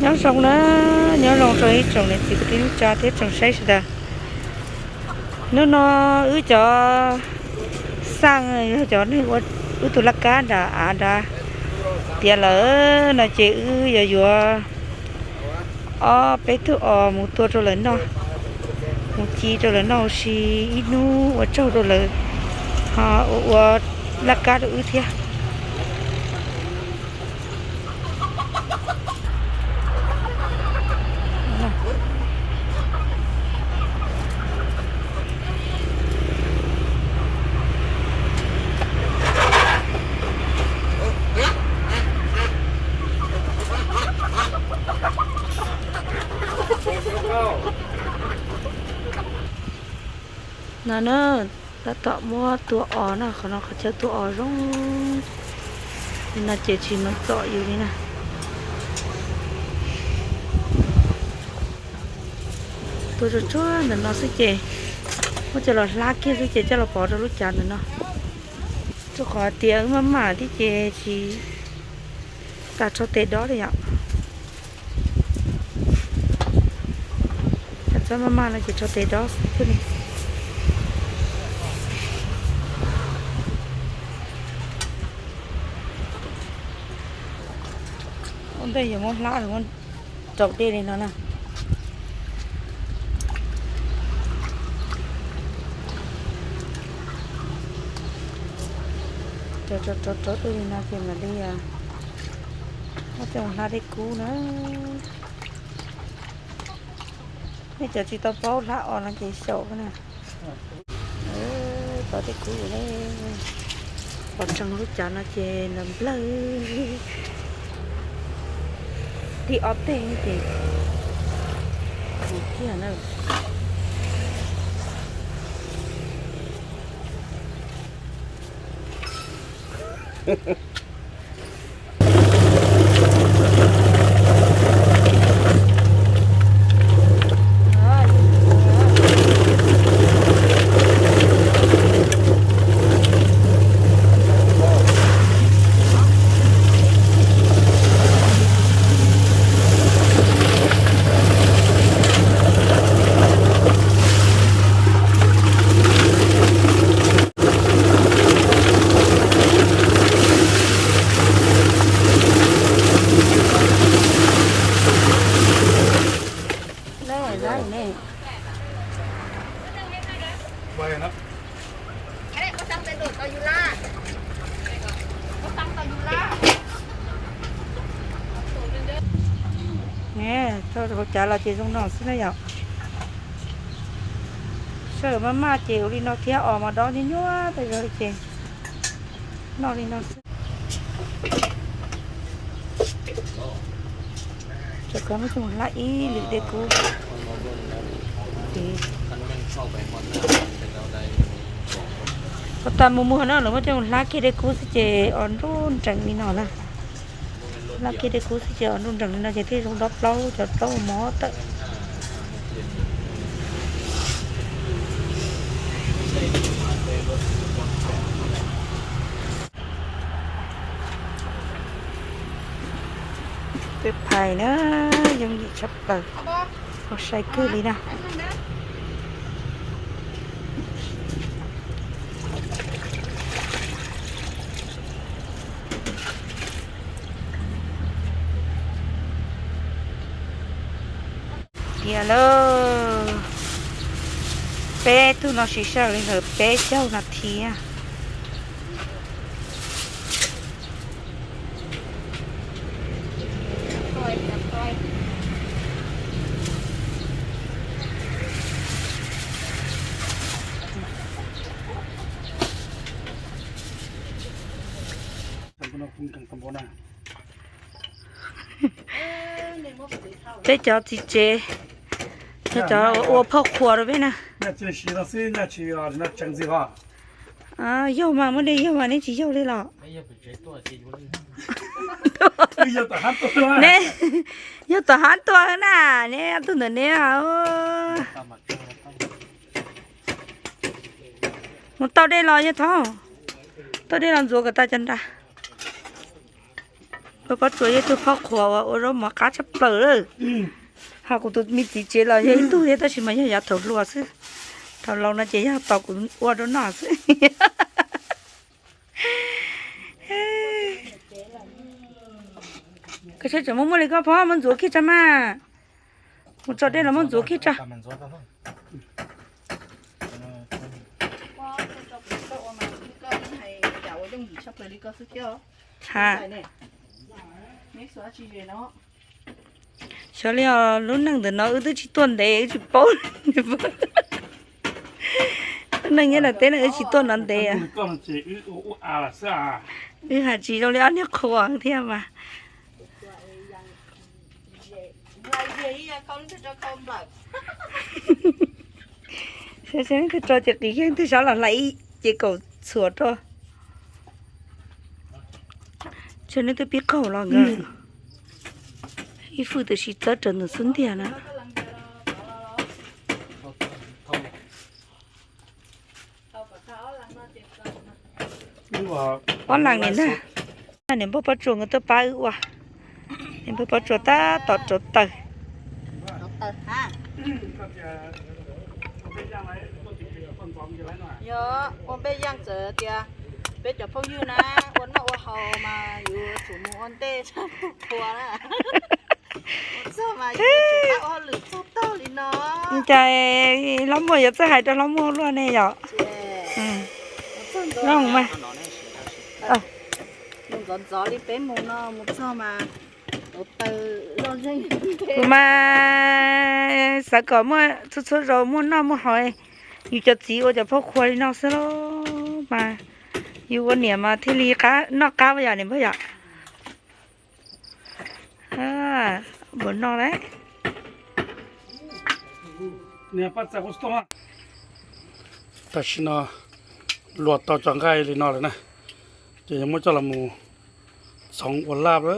Nyob zoo na, nyob zoo rau ib tsoom niam txiv kwv tij neej tsa thiab tsoom saib sawv daws. Hnub no wb cov xaj yog cov neeg ua wb tus laj kab nram av nrad tiav lawm no ces wb yuav yuav ob peb tug os mus tua rau lawv noj, mus ci rau lawv noj huv si ib hnub ua tsaug rau lawv ho ua ua laj kab rau wb thiab. No na, tab tom muab tua os na, qhov no qhov chaw tua os zoo li no ces tsis mus txom yus li na. Tua tsuag tsuag ntawm no xwb ces muab coj los hlab kiag xwb ces coj los pov rau lub cav ntawm no. Rau qhov tias wb maj maj thiab ces tsis tas rho tes dob li yom. Txhob maj maj no ces rho tes dob xwb thiaj li. Ua ntej yuav muab hlab los muab rau dej li no na. Rau rau rau dej li no ces mam li muab coj mus hlab dej kub na. Nej cov tsis tau paub hlab os no ces xyaum na. Tau dej kub li, pov tseeg lub cav no ces nplawg tib ob teg ces kiag na. Thaum cav los ces zoo no xwb na yom. Sij hawm maj maj ces ua li no thiab, os mas dob nyuaj nyuaj tas zog li ces noj li no xwb. Rau qhov muab coj mus hlab ib lwm dej kub. Thaum tas mus muag no lawv muab coj mus hlab kiag dej kub xwb ces os nruj nreem li no na. Hlab kiag dej kub xwb ces os nruj nreem li no ces thiaj zoo dob plaub cov plaub mob tawm. Peb phais na, yooj yim tshaj plaws, sai kawg li na. Tiag lauj, peb tug no siv sij hawm li ntawm peb caug nas this. Peb cov txiv tsev, cov ua phauj qhua rau peb na. Yaug mas muaj dej yaug mas neb tsis yaug li los? Neb yaug tom hab tuaj na, neb ob tug ntawm neb. Mus tau dej los yog thaub, tau dej los ntxuav kom tas cov nra. Pab Pab Tsuas yog ib tug phob qhuas uas ua zaub mov qab tshaj plaws lawm. Ho kuv tus me txiv tsev los yog ib tug thiab tab sis mas yog yav thaum hluas xwb. Thaum laus no ces yog tos kuv ua rau noj xwb. Koj tseem muaj muaj li koj phob, muab ntxuav kiag tso mas. Mus tso dej los muab ntxuav kiag tso. Xyov li os, lub neej ntawm no wb twb tsis tuaj ntev wb tsis paub. Lub neej nyob nram teb no wb tsis tuaj no ntev. Wb hais tsis zoo li ob niag qhua thiab mas. Saib saib leej twg tso ces qiv yeej twg sab los hlais ib ce kaum txhuam rau. Tsam nej twb pib qaug los nkawd. Ib fwj tam sim txawb raws ntawm xub ntiag na. Ob leeg li ntag. Niam npawg Pab Tsuas nkawd tuaj pab wb ua. Niam npawg Pab Tsuas tab tom rauv taws. Yog ua npej yaj txawm tias peb cov phooj ywg na, ua noj ua haus mas yuav tsum mus ua ntej tshaj qhua na. Mus txog mas yuav tsum pab ua hauj lwm txog tag li no. Cas hlob Muaj yuav txawj hais rau hlob Muaj luaj ne yom? Zoo mas. Mus ntxov ntxov li peb mus no, mus txog mas taws loj zeeg. Kuv mas xav kom muaj txhua txhua zaus muaj noj muaj haus, yus cov txiv ua cov phob qhuas li no xwb los mas yus ua niam mas thiaj li noj qab yom niam npawg yom. Npaum no lawm. Tam sim no luas tau cov nqaij li no lawm na, ces yuav muab coj los mus txhoov ua laj lawm.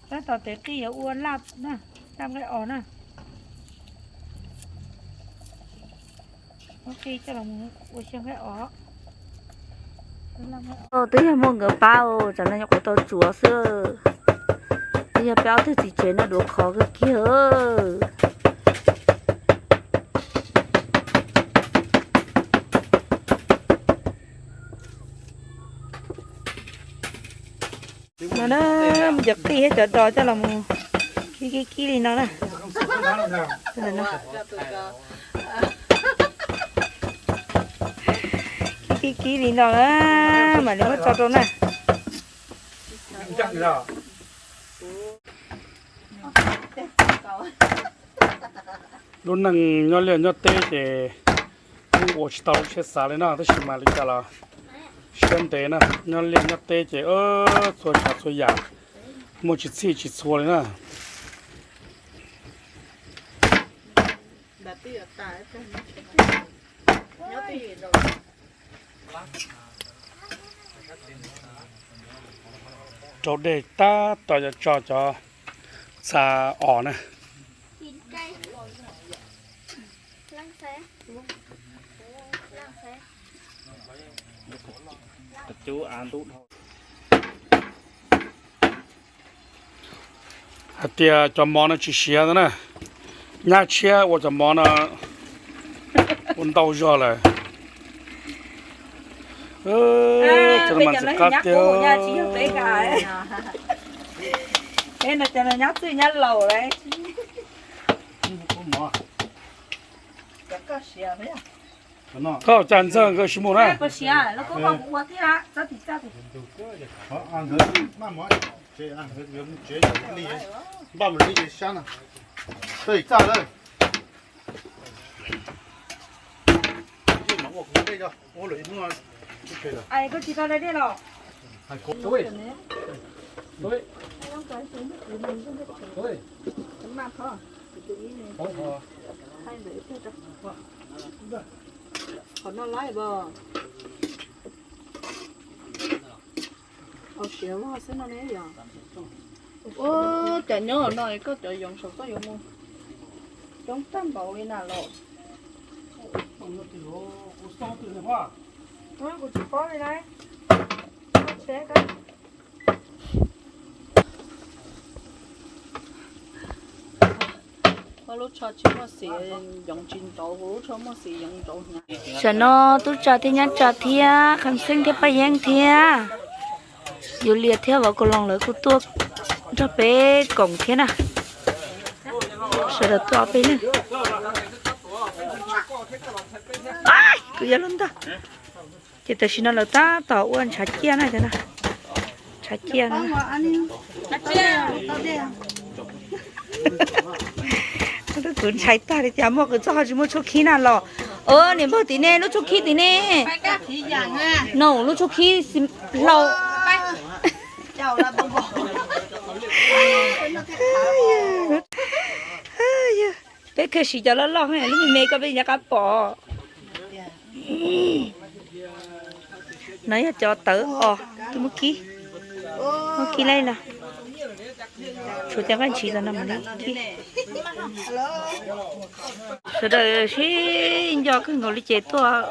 Tab tom tev qij yuav ua laj na, laj nqaij os na. Ua qij coj los ua xyaw nqaij os. Twb yog muaj nkawd pab, tsam no nyuam qhuav tau tsuav xwb. Twb yog peb ob tug txiv tsev no duav khov kawg kiag. No na, cov qij thiab cov dos coj los mus kib kib kib li no na. Kib kib kib li no na, mam li muab tso rau na. Lub neej nyob liaj nyob teb ces kuj ua tsis tau lub siab xav li no, tab sis mas li cas los siab ntev na, nyob liaj nyob teb ces txhua tsav txhua yam muaj tsis txhij tsis txhua li na. Rau dej tab tom yuav tso cov txha os na. Hais tias cov mov no tsis siav ntag na, nyab tshiab ua cov mov no ua ntau zog lawm. Cov no mas ntxim qab tiag. Peb no cov no nyab txwj nyab laus lawm. Koj cas ntxawg nkawd tsis mus na? Npaj mus li sab no. Txaj lawm. Ai, koj tsis tau da dej los? Qhov no laib as. Au siav loj xwb no ne yog. Ua cas nyob no koj cov yoov saum koj yuav mus coob tag npaum li na los? Kuv tsis paub li na. Lub tsho tsis muaj xim yoov tsis nrauv, kuv lub tsho muaj xim yoov nrauv hnyav. Tam no tub tsa thiab nyab tsa thiab Kham Xeeb thiab Paj Yeeb thiab Yuav Lias thiab Vauv Kaus Loos lawv kuj tuaj nrog peb koom thiab na. Sawv daws tuaj ob peb leeg. Kuv yuav lub ntag. Ces tam sim no lawv tab tom ua ntshav ciaj na, ntshav ciaj na. Kuv ntshai tag li tias muaj qws txoj ho tsis muaj tshuaj khib na los. Niam npawg tim ne, lub tshuaj khib tim ne. No lub tshuaj khib hlau. Peb kheej siv cov loj loj, lub me me koj peb nco qab pom. No yog cov tawv os, twb muab kib, muab kib laij los. Tshuav cov nqaij ntshiv los no mam li kib. Sawv daws sib nco kawg nkaus li ces tuaj,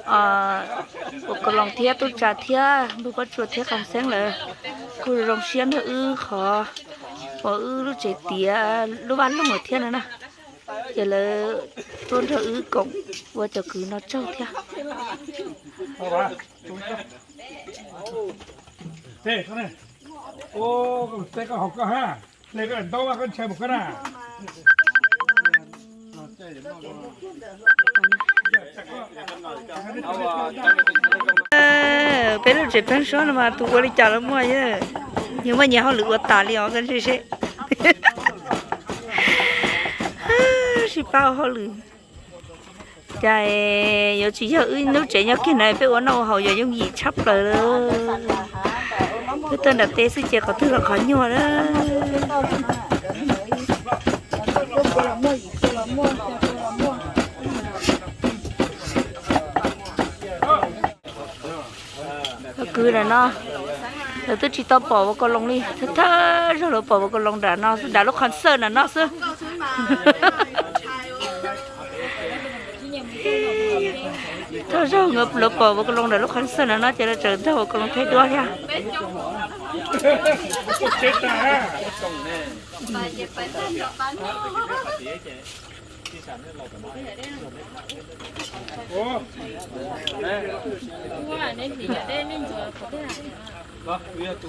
Vauv Kaus Loos thiab tub tsa thiab npawg Pob Tsuas thiab Kham Xeeb lawv kuj zoo siab nrog wb qhov uas wb lub tsev tiav lub vaj loog lawm thiab no na. Ces lawv tuaj nrog wb koom ua cov kwv no tsaug thiab. Peb lub tsev pheeb suab no mas tus ua li cas los muaj, yog muaj nyias hauj lwm ua tas li os koj ntshe seb. Sib pab ua hauj lwm. Cas yuav tsis yog wb lub tsev nyob kiag na peb ua noj ua haus yog yooj yim tshaj plaws li. Wb tuaj nram teb xwb ces qhov twg los qhov nyuaj na. Kwv nram no, lawv twb tsis tau pom Vauv Kaus Loos li, thawj thawj zaug lawv pom Vauv Kaus Loos nram no xwb, nram lub qhov xawj nram no xwb. Thawj zaug lawv pom Vauv Kaus Loos nram lub qhov xawj nram no ces lawv tseem nrog Vauv Kaus Loos thaij duab thiab.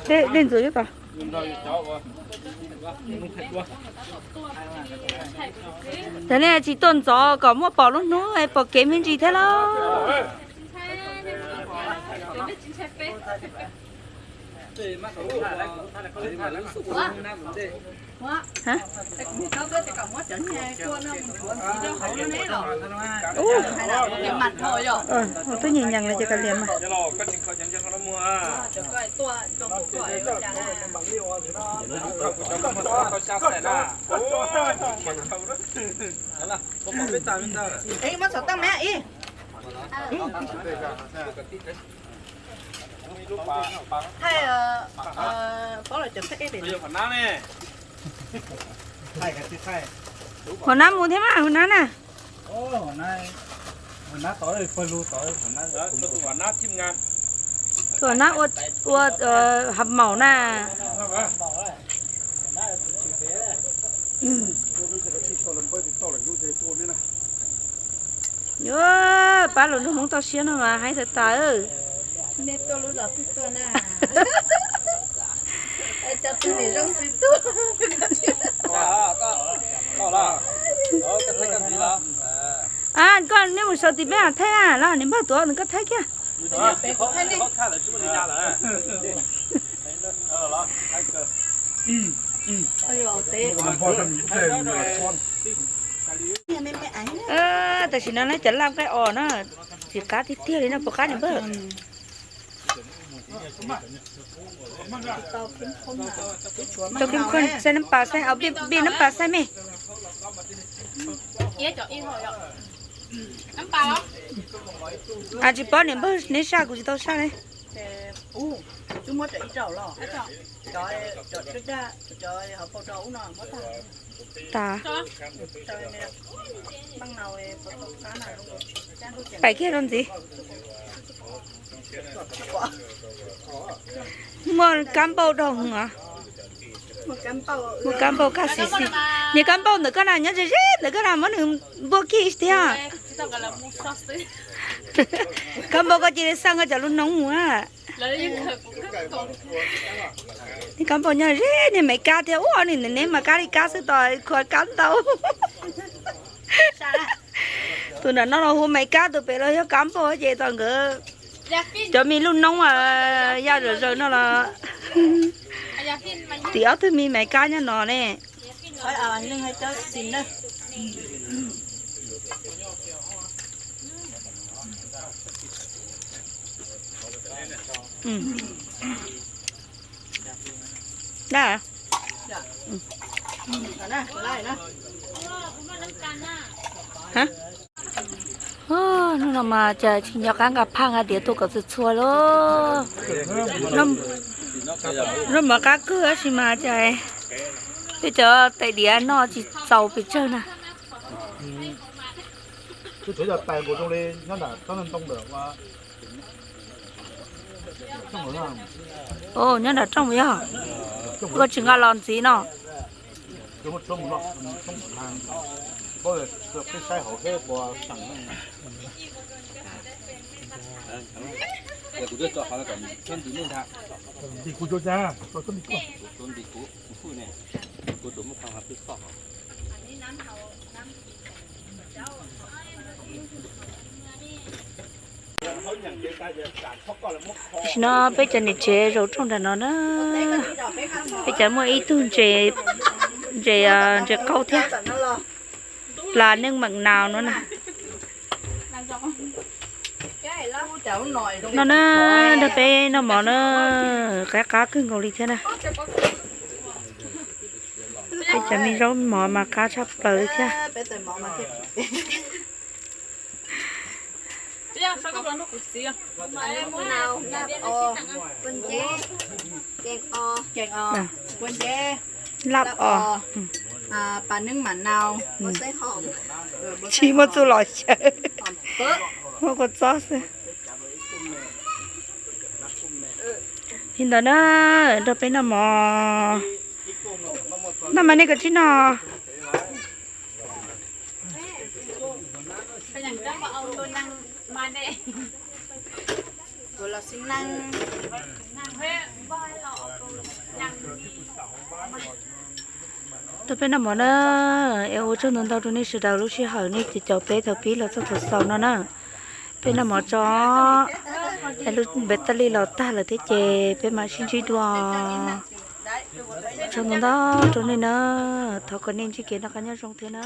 Dej ntxuav ib tog. Cov nej tsis tuaj ntxov kom muaj pom lub hnub pom kev me ntsis thiab lauj. Twb nyeem nyeem li ces kav liam mas. Hua nab mus thiab mas, hua nab na. Tus hua nab ua hav maum na. Yuav pab lus nrog Hmoob toj siab no mas haib tawv tas. Koj nej mus sau tim peb thaij los nws npawg tuav nws koj thaij kiag. Tam sim no lawv cov laj nqaij os na, Tsis qab tiag tiag li no, puas qab niam npawg? Tau kim khon, xaij nab pas xaij, pij nab pas xaij me. Tsis paub niam npawg neb saj, kuv tsis tau saj li. Tas. Pais kiag rau ntxiv. Muaj kab npauj dhau heev os. Muaj kab npauj kaj xis xis. Niag kab npauj ntawm koj na, nyob ze ze ntawm koj na, muab nws npuaj kiag thiab. Kab npauj koj cia li xaj koj cov lub noob mus a. Niag kab npauj nyob ze niag Maiv Kab thiab, ua nws neb mas kab li kab xwb, tos khuav kab ntau. Tus nram no los hu Maiv Kab, tus pem los yog kab npauj ces tos nkawd cov me lub noob yaj zom zaws no los tim ob tug me Maiv Kab nyob no ne. Hnub no mas cas tsis nco qab nqa phaj nqa diav tuaj kom txhua txhua lauj. Noj mov qab kawg tab sis mas cas peb cov tais diav noj tsis txaus pes tsawg na. Nyob nram rooj yog, koj tsis nqa los ntxiv no. Tam sim no peb cov niam tsev zaum rooj nram no na, peb cov muaj ib tug ntses, ntses, ntses qaub thiab, plas neej meem nau no na. No na, nrog peb noj mov na, qab qab kawg nkaus li thiab na. Peb cov me zaub mov mas qab tshaj plaws li thiab. Laj os. Tsis muaj txuj lom xyaw, muaj kua txob xwb. Li ntawd na, nrog peb noj mov. Noj mas nej kov tsib no. Nrog peb noj mov na, es ua tsaug ntau ntau rau nej sawv daws lub sij hawm nej caum peb thaum pib los txog thaum xaus no na. Peb noj mov tso, es lub npe taj li los tag lawm thiab ces peb mam sib ntsib dua. Tsaug ntau ntau rau nej na, thov kom nej ntsib kev noj qab nyob zoo thiab na.